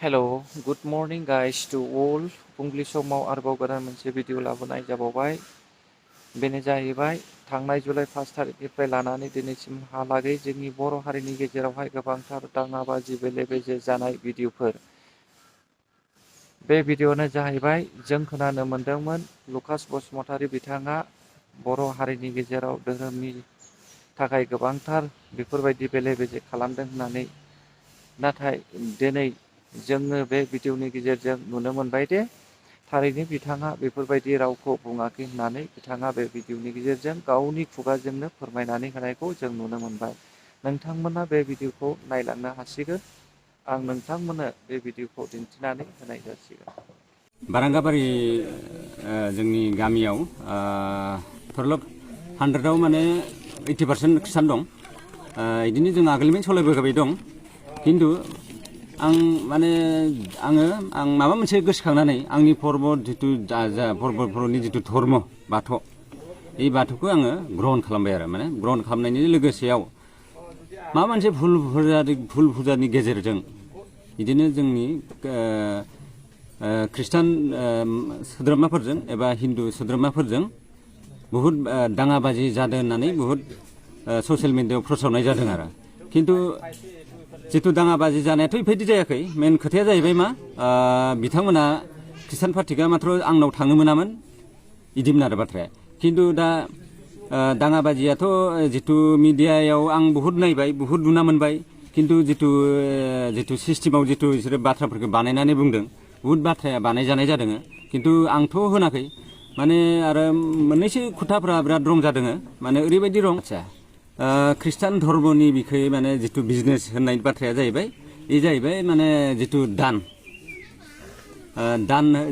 Hello, good morning guys to all. फुंबिलि समाव आरोबाव गोदान मोनसे भिडिअ लाबोनाय जाबावबाय। बेनो जाहैबाय थांनाय जुलाइ 1 तारिखनिफ्राय लानानै दिनैसिमहालागै जोंनि बर' हारिनि गेजेरावहाय गोबांथार दाङाबाजि बेले-बेजे जानाय भिडिअफोर। बे भिडिअआनो जाहैबाय जों खोनानो मोन्दोंमोन लुकास बसुमतारी बिथाङा बर' हारिनि गेजेराव धोरोमनि थाखाय गोबांथार बेफोरबायदि बेले-बेजे खालामदों होननानै। नाथाय दिनै जोङो बे भिडिअनि गेजेरजों नुनो मोनबाय दे थारैनो बिथाङा बेफोरबायदि रावखौ बुङाखै होननानै बिथाङा बे भिडिअनि गेजेरजों गावनि खुगाजोंनो फोरमायनानै होनायखौ जों नुनो मोनबाय। नोंथांमोना बे भिडिअखौ नायलांनो हासिगोन। आं नोंथांमोननो बे भिडिअखौ दिन्थिनानै होनाय जासिगोन। बारांगाबारि जोंनि गामियाव थरलक 100आव माने 80% ख्रिस्टान दं। बिदिनो जों आगोलनिफ्रायनो सलायबोबाय दं। खिन्थु आं माबा मोनसे गोसोखांनानै आंनि पर्ब जिथु पर्बफोरनि जिथु धर्म बाथौ बे बाथौखौ आङो ग्रहण खालामबाय आरो माने ग्रहण खालामनायनि लोगोसेयाव माबा मोनसे भुल फुजानि गेजेरजों बिदिनो जोंनि ख्रिस्टान सोद्रोमाफोरजों एबा हिन्दु सोद्रोमाफोरजों बहुद दाङाबाजि जादों होननानै बहुद ससियेल मिडियायाव फोसावनाय जादों आरो। खिन्थु जिथु दाङाबाजि जानायाथ' बेबायदि जायाखै। मेन खोथाया जाहैबाय मा बिथांमोना ख्रिस्टान पार्टिआ माथ्र आंनाव थांनो मोनामोन बिदिमोन आरो बाथ्राया। खिन्थु दा दाङाबाजियाथ' जिथु मिडियायाव आं बहुद नायबाय बहुद नुना मोनबाय। खिन्थु जिथु सिस्टेमाव जिथु बिसोरो बाथ्राफोरखौ बानायनानै बुंदों बहुद बाथ्राया बानायजानाय जादों। खिन्थु आंथ' होनाखै माने आरो मोननैसो खोथाफ्रा बिराद रं जादों। माने ओरैबायदि रं आदसा ख्रिस्टान धर्मनि बिखय माने जिथु बिजनेस होननाय बाथ्राया जाहैबाय बे जाहैबाय माने जिथु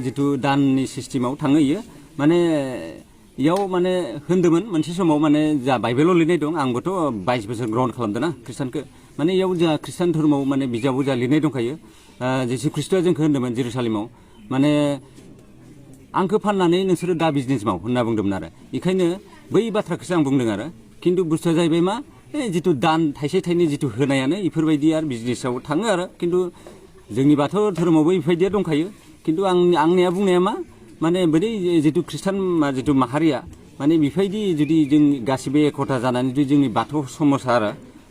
जिथु दाननि सिस्टेमाव थाङो इयो माने इयाव माने होन्दोंमोन मोनसे समाव माने जा बाइबेलाव लिरनाय दं। आंबोथ' 22 बोसोर ग्रहण खालामदों ना ख्रिस्टानखौ। माने इयाव जोंहा ख्रिस्टान धर्मआव माने बिजाबाव जा लिरनाय दंखायो। जिसु ख्रिस्ट'आ जोंखौ होन्दोंमोन जेरुसालेमाव माने आंखौ फाननानै नोंसोरो दा बिजनेस माव होनना बुंदोंमोन आरो। बेखायनो बै बाथ्राखौसो आं बुंदों आरो। खिन्थु बुस्थुआ जाहैबाय मा जिथु दान थाइसे थाइनै जिथु होनायानो बेफोरबायदि आरो बिजनेसाव थाङो आरो। खिन्थु जोंनि बाथौ धर्मआवबो बेफोरबायदिया दंखायो। खिन्थु आंनिया बुंनाया मा माने बै जिथु ख्रिस्टान जिथु माहारिया माने बेफोरबायदि जुदि जों गासिबो एकता जानानै जुदि जोंनि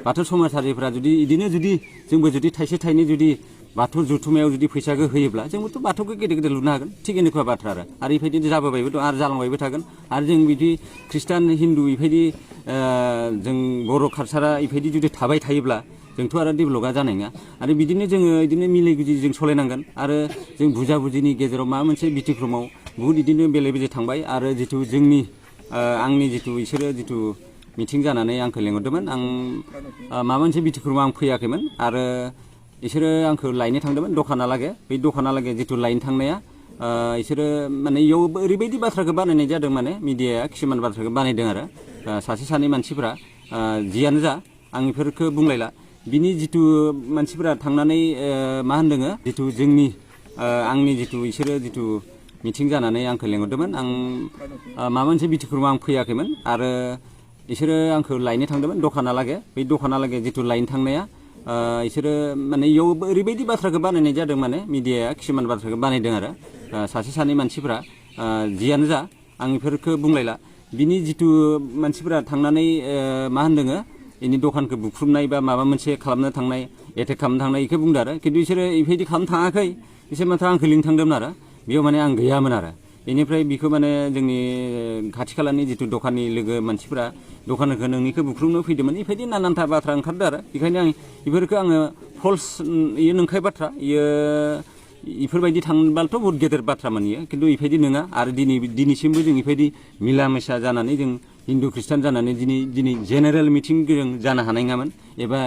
बाथौ समाजारिफ्रा जुदि बिदिनो जुदि जोंबो जुदि थाइसे थाइनै जुदि बाथौ जुथुमायाव जुदि फैसाखौ होयोब्ला जोंबोथ' बाथौखौ गेदेर गेदेर लुनो हागोन। थिग এনেকুৱা बाथ्रा आरो बेबायदिनो जाबोबायबो दं आरो जालांबायबो थागोन। आरो जों बिदि ख्रिस्टान हिन्दु बेबायदि जों बर' कालसारा बेबायदि जुदि थाबाय थायोब्ला जोंथ' आरो डेभेलपआ जानाय नङा। आरो बिदिनो जोङो बिदिनो मिलाय गुजि जों सालायनांगोन। आरो जों बुजा बुजिनि गेजेराव माबा मोनसे बिथिक्रमाव बहुद बिदिनो बेले बेजे थांबाय। आरो जिथु जोंनि आंनि जिथु बिसोरो जिथु मिटिं जानानै आंखौ लेंहरदोंमोन आं माबा मोनसे बिथिक्रमाव आं फैयाखैमोन। आरो बिसोरो आंखौ लायनो थांदोंमोन दखानालागै। बै दखानालागै जिथु लायनो थांनाया बिसोरो माने इयाव ओरैबायदि बाथ्राखौ बानायनाय जादों माने मिडियाया किसुमान बाथ्राखौ बानायदों आरो सासे सानै मानसिफ्रा जियानो जा आं बेफोरखौ बुंलायला। बिनि जिथु मानसिफ्रा थांनानै मा होनदों जिथु जोंनि आंनि जिथु बिसोरो जिथु मिटिं जानानै आंखौ लेंहरदोंमोन आं माबा मोनसे बिथिक्रमाव आं फैयाखैमोन। आरो बिसोरो आंखौ लायनो थांदोंमोन दखानालागै। बै दखानालागै जिथु लायनो थांनाया बिसोरो माने इयाव ओरैबायदि बाथ्राखौ बानायनाय जादों माने मिडियाया किसुमान बाथ्राखौ बानायदों आरो सासे सानै मानसिफ्रा जियानो जा आं बेफोरखौ बुंलायला। बिनि जिथु मानसिफ्रा थांनानै मा होनदों इनि दखानखौ बुख्रुबनाय बा माबा मोनसे खालामनो थांनाय एटेक खालामनो थांनाय बेखौ बुंदों आरो। खिन्थु बिसोरो बेबायदि खालामनो थाङाखै। बिसोर माथ्र आंखौ लिंनो थांदोंमोन आरो बेयाव माने आं गैयामोन आरो। बेनिफ्राय बिखौ माने जोंनि खाथि खालानि जिथु दखाननि लोगो मानसिफ्रा दखानखौ नोंनिखौ बुख्रुबनो फैदोंमोन बेबायदि नानानथा बाथ्रा ओंखारदों आरो। बेखायनो आं बेफोरखौ आङो फल्स इयो नंखाय बाथ्रा इयो बेफोरबायदि थांबाथ' बहुद गेदेर बाथ्रामोन इयो। खिन्थु बेबायदि नङा। आरो दिनैसिमबो जों बेबायदि मिला मिसा जानानै जों हिन्दु ख्रिस्टान जानानै दिनै जेनेरेल मिटिं जों जानो हानाय नङामोन एबा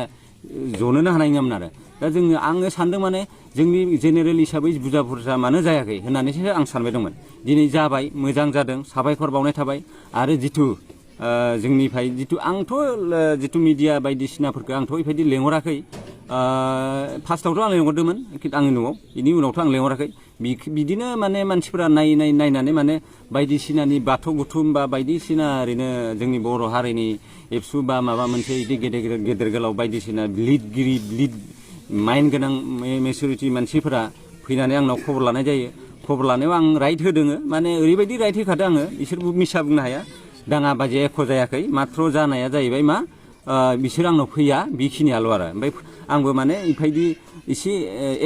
जनोनो हानाय नङामोन आरो। दा आङो सानदों माने जोंनि जेनेरेल हिसाबै बुरजा मानो जायाखै होननानैसो आं सानबाय दंमोन। दिनै जाबाय मोजां जादों साबायखर बावनाय थाबाय। आरो जिथु जोंनिफ्राय जिथु आंथ' जिथु मिडिया बायदिसिनाफोरखौ आंथ' बेबायदि लेंहराखै। फार्स्टआवथ' आं लेंहरदोंमोन आंनि न'आव। बेनि उनावथ' आं लेंहराखै। बिदिनो माने मानसिफोरा नायनानै माने बायदिसिनानि बाथौ बुथुम बा बायदिसिना ओरैनो जोंनि बर' हारिनि एबसु बा माबा मोनसे बिदि गेदेर गोलाव बायदिसिना लिडगिरि माइन गोनां मेचुरिटि मानसिफोरा फैनानै आंनाव खबर लानाय जायो खबर लानायाव आं राइट होदोङो माने ओरैबायदि राइट होखादों आङो बिसोरबो मिसा बुंनो हाया दाङा बाजि एख' जायाखै माथ्र' जानाया जाहैबाय मा बिसोर आंनाव फैया बेखिनियाल' आरो ओमफ्राय आंबो माने इफायदि एसे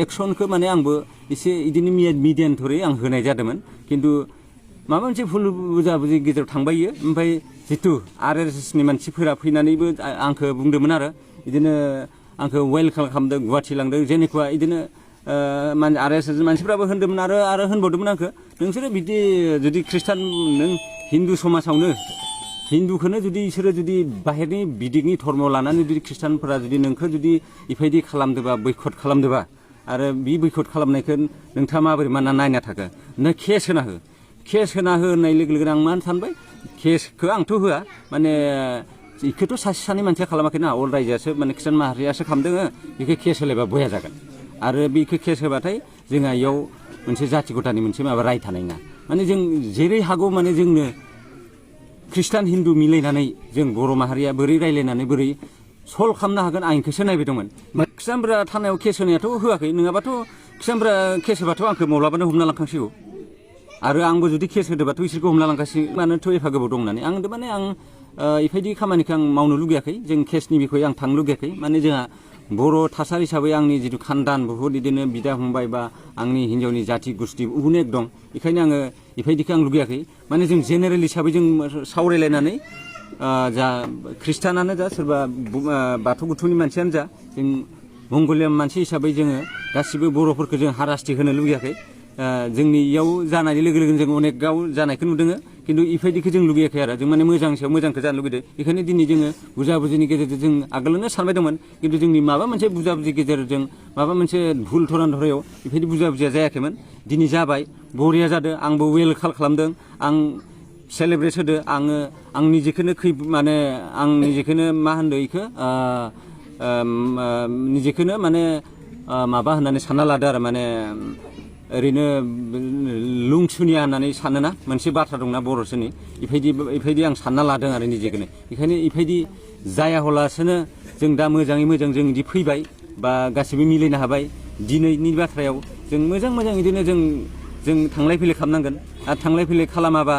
एक्सनखौ माने आंबो एसे बिदिनो मिडियानथरै आं होनाय जादोंमोन खिन्थु माबा मोनसे भुल बुजाबुजि गेजेराव थांबायो ओमफ्राय जितु RSSनि मानसिफोरा फैनानैबो आंखौ बुंदोंमोन आरो बिदिनो आंखौ वेलकाम खालामदों गुवाहाटि लांदों जेनेकुवा बिदिनो RSS मानसिफ्राबो होनदोंमोन आरो होनबावदोंमोन आंखौ नोंसोरो बिदि जुदि ख्रिस्टान नों हिन्दु समाजावनो हिन्दुखौनो जुदि इसोरो जुदि बाहेरनि बिदिगनि धर्म लानानै जुदि ख्रिस्टानफोरा जुदि नोंखौ जुदि इफायदि खालामदोबा बैखट खालामदोबा आरो बे बैखट खालामनायखौ नोंथाङा माबोरै माना नायना थाखो नों केस होना हो केस होना हो होननाय लोगो लोगोनो आं मा सानबाय केसखौ आंथ' होआ माने बेखौथ' सासे सानै मानसिया खालामाखै ना अल रायजोआसो माने ख्रिस्टान माहारियासो खालामदों बेखौ केस होलायबा बया जागोन आरो बेखौ केस होबाथाय जोंहा इयाव मोनसे जाथि गथानि मोनसे माबा राय थानाय नङा माने जों जेरै हागौ माने जोंनो ख्रिस्टान हिन्दु मिलायनानै जों बर' माहारिया बोरै रायलायनानै बोरै सल्भ खालामनो हागोन आं बेखौसो नायबाय दंमोन ख्रिस्टानफोरा थानायाव केस होनायाथ' होआखै नङाबाथ' ख्रिस्टानफोरा केस होबाथ' आंखौ माब्लाबानो हमना लांखांसिगौ आरो आंबो जुदि केस होदोबाथ' इसोरखौ हमना लांगासिनो मानोथ' एफा गोबाव दं होननानै आं होनदों माने आं इफायदि खामानिखौ आं मावनो लुगैयाखै जों केसनि बिखय आं थांनो लुगैयाखै माने जोंहा बर' थासारि हिसाबै आंनि जिथु खानदान बुहुद बिदिनो बिदा फंबाय बा आंनि हिन्जावनि जाथि गुस्थि अनेक दं बेखायनो आङो इफायदिखौ आं लुगैयाखै माने जों जेनेरेल हिसाबै जों सावरायलायनानै जा ख्रिस्टानानो जा सोरबा बाथौ गुथुनि मानसियानो जा जों मंगलियान मानसि हिसाबै जोङो गासिबो बर'फोरखौ जों हारासथि होनो लुगैयाखै जोंनि इयाव जानाय लोगो लोगोनो जों अनेक गाव जानायखौ नुदों खिन्थु इफायदिखौ जों लुगैयाखै आरो जों माने मोजांनि सायाव मोजांखौ जानो लुगैदों बेखायनो दिनै जोङो बुजाबुजिनि गेजेरजों जों आगोलनो सानबाय दंमोन खिन्थु जोंनि माबा मोनसे बुजाबुजि गेजेरजों माबा मोनसे भुल धरायाव बेबायदि बुजाबुजिया जायाखैमोन दिनै जाबाय बरिया जादों आंबो वेलकाम खालामदों आं सेलेब्रेट होदो आं निजेखौनो माने आं निजेखौनो मा होनदों बेखौ निजेखौनो माने माबा होननानै सानना लादो आरो माने ओरैनो लुंसुनिया होननानै सानोना मोनसे बाथ्रा दंना बर'सोनि इफायदि आं सानना लादों आरो निजेखौनो बेखायनो इफायदि जाया हलासोनो जों दा मोजाङै मोजां जों इदि फैबाय बा गासिबो मिलायनो हाबाय दिनैनि बाथ्रायाव जों मोजां बिदिनो जों थांलाय फैलाय खालामनांगोन आरो थांलाय फैलाय खालामाबा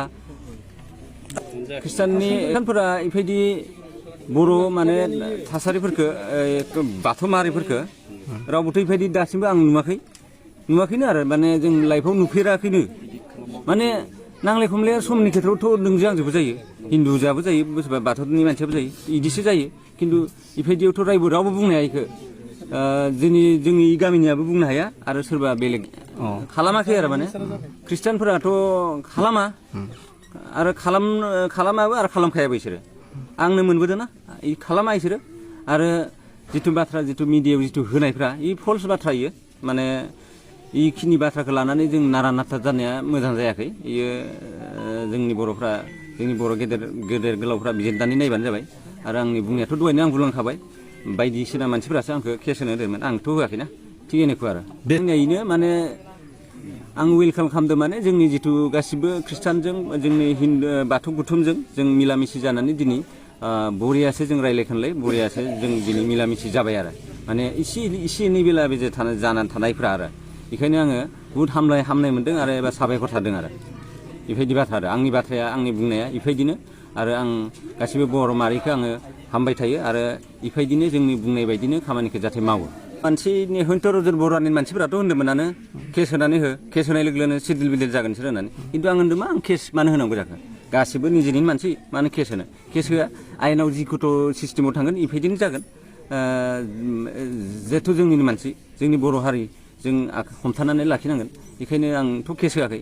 ख्रिस्टानफोरा इफायदि बर' माने थासारिफोरखौ बाथौ माहारिफोरखौ रावबोथ' इफायदि दासिमबो आं नुवाखैनो आरो माने जों लाइफआव नुफेराखैनो माने नांलाय खमलाया समनि खेथ्रआवथ' नोंजों आंजोंबो जायो हिन्दुजाबो जायो सोरबा बाथौनि मानसियाबो जायो इदिसो जायो खिन्थु इफायदियावथ' रावबो बुंनो हाया इखौ जोंनि गामिनियाबो बुंनो हाया आरो सोरबा बेलेग खालामाखै आरो माने ख्रिस्टानफोराथ' खालामा आरो खालामाबो आरो खालामखायाबो बिसोरो आंनो मोनबोदों ना खालामा इसोरो आरो जिथु बाथ्रा जिथु मिडियायाव जिथु होनायफ्रा इ फल्स बाथ्रा इयो माने इखिनि बाथ्राखौ लानानै जों नारा नाथा जानाया मोजां जायाखै इयो जोंनि बर'फ्रा जोंनि बर' गेदेर गोलावफ्रा बिजिरनानै नायबानो जाबाय आरो आंनि बुंनायाथ' दहायनो आं बुंलांखाबाय बायदिसिना मानसिफोरासो आंखौ केस होनो होदोंमोन आंथ' होआखैना थिग एनेखौ आरो बुंनायनो माने आं वेलकाम खालामदों माने जोंनि जिथु गासिबो ख्रिस्टानजों जोंनि हिन्दु बाथौ गुथुमजों जों मिलामिसि जानानै दिनै बरियासो जों रायलायखानलाय बरियासो जों दिनै मिलामिसि जाबाय आरो माने इसे एनै बेला बेजे जानानै थानायफ्रा आरो बेखायनो आङो बुहुद हामनाय मोन्दों आरो एबा साबायखर थादों आरो इफायदि बाथ्रा आरो आंनि बाथ्राया आंनि बुंनाया इफायदिनो आरो आं गासिबो बर' माहारिखौ आङो हामबाय थायो आरो इफायदिनो जोंनि बुंनाय बायदिनो खामानिखौ जाहाथे मावो मानसिनि हयथ' बर'नि मानसिफोराथ' होन्दोंमोनानो केस होनानै केस होनाय लोगो लोगोनो सिडिल बिडिल जागोन बिसोर होननानै खिन्थु आं होन्दों मा आं केस मानो होनांगौ जाखो गासिबो निजेनि मानसि मानो केस होआ आयेनाव जिखुथ' सिस्टेमाव थांगोन इफायदिनो जागोन जेथ' जोंनिनो मानसि जोंनि बर' हारि जों हमथानानै लाखिनांगोन बेखायनो आंथ' केस होआखै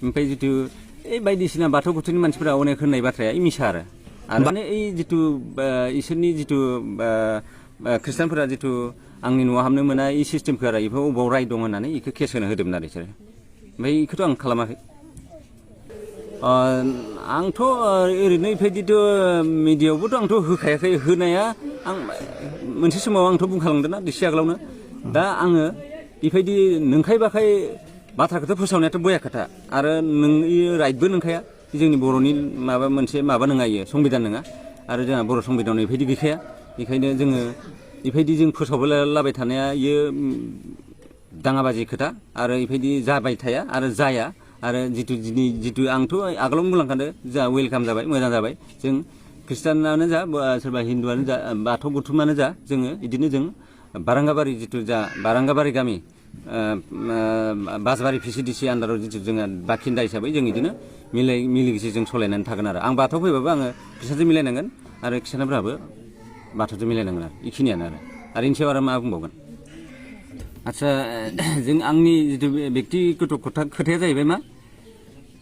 ओमफ्राय जिथु बायदिसिना बाथौ गुथुनि मानसिफोरा अनेक होननाय बाथ्राया मिसा आरो माने जिथु इसोरनि जिथु ख्रिस्टानफोरा जिथु आंनि न'आव हाबनो मोना इ सिस्टेमखौ आरो बेफोर अबाव राय दं होननानै बेखौ केस होनो होदोंमोन आरो बिसोरो ओमफ्राय बेखौथ' आं खालामाखै आंथ' ओरैनो इफायदिथ' मिडियायावबोथ' आंथ' होखायाखै होनाया आं मोनसे समाव आंथ' बुंखालांदों ना एसे आगोलावनो दा आङो इफायदि नंखाय बाखाय बाथ्राखौथ' फोसावनायाथ' बया खोथा आरो इयो राइटबो नंखाया जोंनि बर'नि मोनसे माबा नङा इयो संबिधान नङा आरो जोंहा बर' संबिधानाव इफायदि गैखाया बेखायनो जोङो इफायदि जों फोसावलाबाय थानाया इयो दाङाबाजि खोथा आरो इफायदि जाबाय थाया आरो जाया आरो जितु आंथ' आगोलावनो बुंलांखादों जा वेलकाम जाबाय मोजां जाबाय जों ख्रिस्टानानो जा सोरबा हिन्दुआनो जा बाथौ बुथुमानो जा जोङो इदिनो जों बारांगाबारि जितु जा बारांगाबारि गामि बासबारि भिसिडिसि आन्दाराव जितु जोङो बाखिन्दा हिसाबै जों इदिनो मिलिगिसि जों सलायनानै थागोन आरो आं बाथौ फैबाबो आङो ख्रिस्टानजों मिलायनांगोन आरो ख्रिस्टानफोराबो बाथौजों मिलायनांगोन आरो इखिनियानो आरो इनि सायाव आरो मा बुंबावगोन आदसा जों आंनि जितु बेक्तिगत खोथाया जाहैबाय मा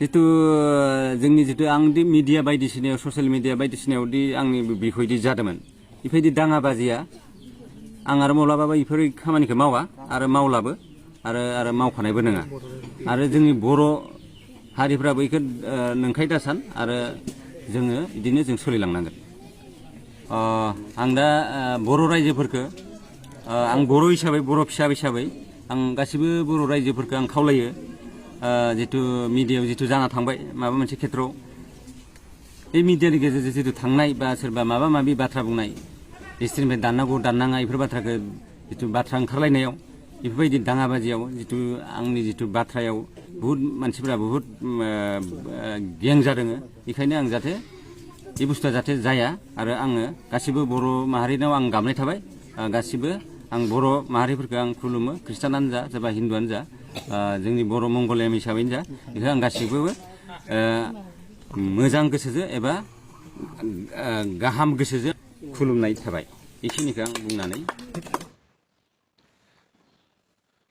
जितु जोंनि जितु आं दि मिडिया बायदिसिनायाव ससियेल मिडिया बायदिसिनायाव दि आंनि बिखयदि जादोंमोन इफोरबायदि दाङाबाजिया आं आरो माब्लाबाबो इफोर खामानिखौ मावा आरो मावलाबो आरो मावखानायबो नङा आरो जोंनि बर' हारिफ्राबो इखौ नंखाय दासान आरो जोङो इदिनो जों सोलिलांनांगोन आं दा बर' रायजोफोरखौ आं बर' हिसाबै बर' फिसा हिसाबै आं गासिबो बर' रायजोफोरखौ आं खावलायो जितु मिडियायाव जितु जाना थांबाय माबा मोनसे खेत्रआव बे मिडियानि गेजेरजों जितु थांनाय बा सोरबा माबा माबि बाथ्रा बुंनाय हिस्ट्रिनिफ्राय दाननांगौ दाननाङा बेफोर बाथ्राखौ जितु बाथ्रा ओंखारलायनायाव बेफोरबायदि दाङाबाजियाव जितु आंनि जितु बाथ्रायाव बुहुद मानसिफोरा बुहुद गें जादों बेखायनो आं जाहाथे बे बुस्थुआ जाहाथे जाया आरो आङो गासिबो बर' माहारिनाव आं गाबनाय थाबाय गासिबो आं बर' माहारिफोरखौ आं खुलुमो ख्रिस्टानानो जा सोरबा हिन्दुआनो जा जोंनि बर' मंगलियाम हिसाबैनो जा बेखौ आं गासिबो मोजां गोसोजों एबा गाहाम गोसोजों खुलुमनाय थाबाय बेखिनिखौ आं बुंनानै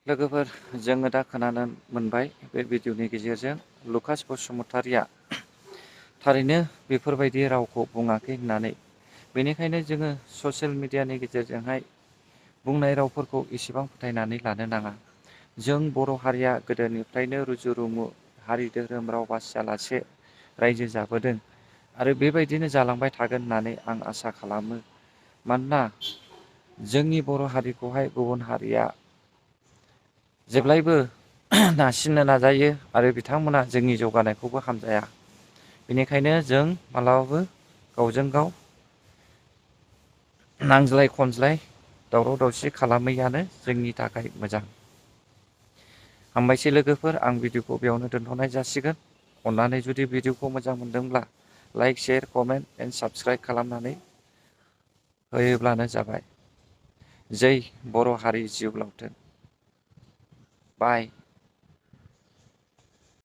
लोगोफोर जोङो दा खोनानो मोनबाय बे भिडिअनि गेजेरजों लुकास बसुमतारिया थारैनो बेफोरबायदि रावखौ बुङाखै होननानै बेनिखायनो जोङो ससियेल मिडियानि गेजेरजोंहाय बुंनाय रावफोरखौ इसेबां फोथायनानै लानो नाङा जों बर' हारिया गोदोनिफ्रायनो रुजु रुमु हारि धोरोम राव बासियालासे रायजो जाबोदों आरो बेबायदिनो जालांबाय थागोन होननानै आं आसा खालामो मानोना जोंनि बर' हारिखौहाय गुबुन हारिया जेब्लायबो नारसिननो नाजायो आरो बिथांमोना जोंनि जौगानायखौबो हामजाया बेनिखायनो जों मालाबाबो गावजों गाव नांज्लाय खमज्लाय दावराव दावसि खालामैयानो जोंनि थाखाय मोजां हामबायसै लोगोफोर आं भिडिअखौ बेयावनो दोनथ'नाय जासिगोन अननानै जुदि भिडिअखौ मोजां मोनदोंब्ला like share comment and subscribe खालामनानै होयोब्लानो जाबाय जै बर' हारि जिउ लावथों बाय